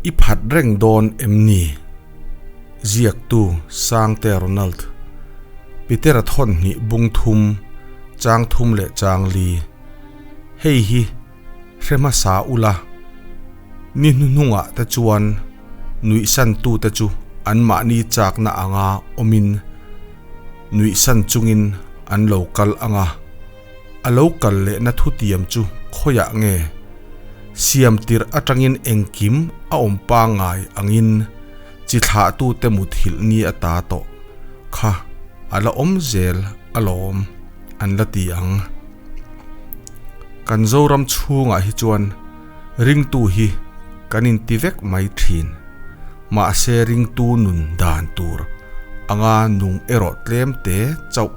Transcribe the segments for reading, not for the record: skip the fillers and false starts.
I phat reng dawn em ni? Ziaktu Sangte Ronald, Petera thawn hnih bung thum, chang thum leh chang li. Hei hi hre hmasa ula, ni hnuhnungah te chuan nuihsantute chu anmahni chakna anga awmin nuihsan chungin an lo kal ang a. A lo kal lehna thutiam chu khawiah nge? Siam tirh atangin engkim a awm pangngai angin chi thlahtute muthilh ni a ta tawh kha a la awm zel alawm an la ti ang. Kan Zoram chhungah hi chuan ringtu hi kan inti vek mai thin. Mahse ringtu nun dan tur anga nung erawh tlem te chauh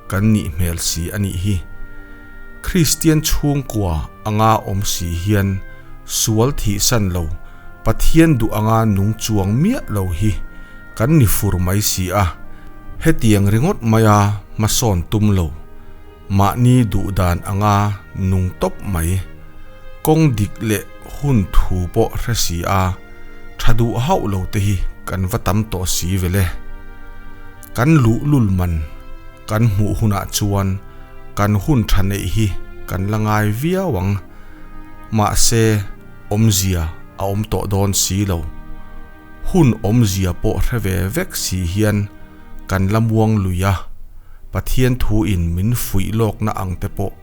kan nih hmel si a nih hi. Kristian chhungkua anga awm si hian sual thihsan lo, Pathian duh anga nung chuang miah lo hi kan ni fur mai si a. Hetiang ringawt maia hmasawn tum lo, mahni duh dan anga nung tawp mai, kawng dik leh hun thu pawh hre si a, tha duh hauh lo te hi kan va tam tawh si vele. Kan luhlul man kan hmuh hunah chuan kan hun tha neih hi kan la ngai viau ang. Mahse, awmzia a awm tawh dawn si lo. Hun awmzia pawh hre ve vek si hian kan la muang lui a, Pathian thu in min fuih lawkna ang te pawh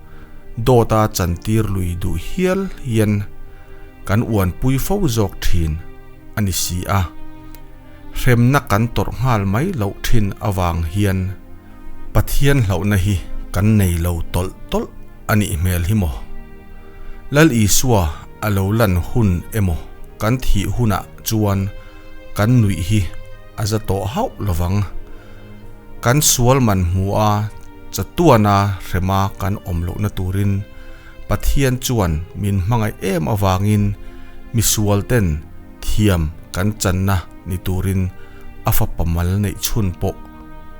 dawta chantir lui duh hial hian kan uanpui fo zawk thin a ni si a. Hremna kan tawrh nghal mai loh thin avang hian Pathian hlauhna hi kan nei lo tawlh tawlh a nih hmel hi maw? Lal Isua a lo lan hun emaw kan thih hunah chuan kan nuih hi a za tawh hauh lovang. Kan sual man hmu a chatuana hrema kan awm lohna turin Pathian chuan min hmangaih em avangin misualten Thiam kan channa ni turin a fapa mal neih chhun pawh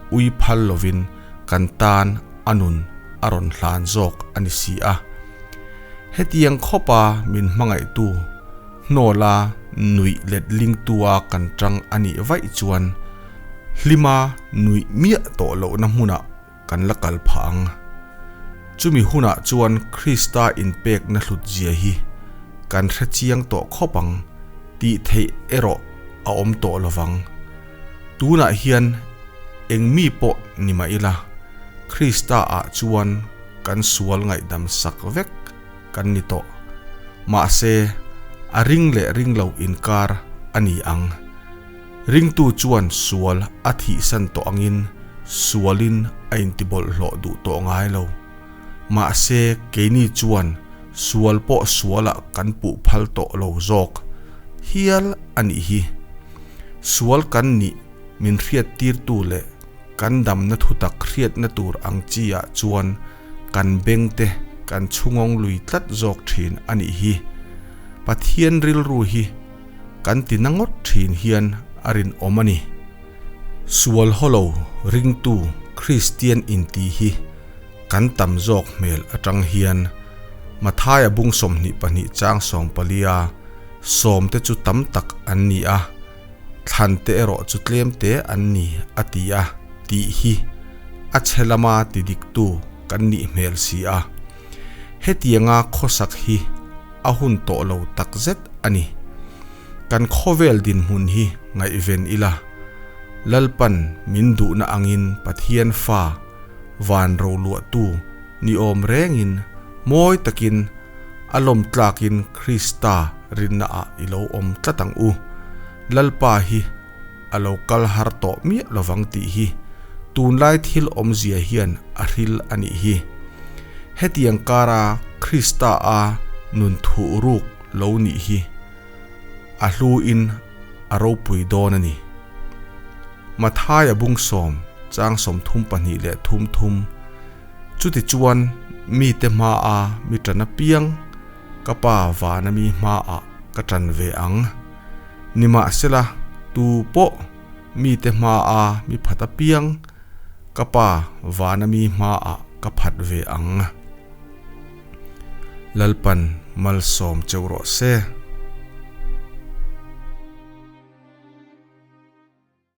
ui phal lovin kan tan a nun a rawn hlan zawk a ni si a. Hetiang khawpa min hmangaihtu hnawla nuih let lingtua kan tang a nih vaih chuan hlima nuih miah tawh lohna hmunah kan la kal phah ang. Chumi hunah chuan Krista inpekna hlutzia hi kan hre chiang tawh khawp ang tih theih erawh a awm tawh lovang. Tunah hian eng mi pawh ni mah ila, Krista ah chuan kan sual ngaihdam sak vek kan ni tawh. Mahse, a ring leh ring lo inkar a ni ang. Ringtu chuan sual a thihsan tawh angin sualin a intibawlhhlawh duh tawh ngai lo. Mahse, keini chuan sual pawh sualah kan puh phal tawh lo zawk hial a nih hi. Sual kan nih min hriattirtu leh kan damna thutak hriatna tur ang chi ah chuan kan bengte kan chhungawng lui tlat zawk thin a nih hi. Pathian rilru hi Kan ti na ngawt thin hian a rinawm a ni. Sual hawlo ringtu Kristian inti hi kan tam zawk hmel atang hian Mathaia bung 22 chang sawmpalia sawmte chu tam tak an ni a, thlante erawh chu tlemte an ni a ti a tih hi a chhe lama ti diktu kan nih hmel si a. Hetianga khawsak hi a hun tawh lo tak zet a ni. Kan khawvel dinhmun hi ngaihven ila, Lalpan min duhna angin Pathian fa van roluahtu ni awm rengin mawi takin a lawm tlakin Krista rinna ah i lo awm tlat ang u. Lalpa hi a lo kal har tawh miah lovang tih hi tunlai thil awmzia hian a hril a nih hi. Hetiang kara Krista a nun thuh ruk lo nih hi a hluin a ropui dawn a ni. Mathaia bung sawm chang 32 leh thum thum Chutichuan mite hmaa mi tan apiang ka pa vana mi hmaah ka tan ve ang. Nimahsela, tu pawh mite hmaa mi phat apiang ka Pa vana mi hmaah ka phat ve ang. Lalpan malsawm cheu rawh se.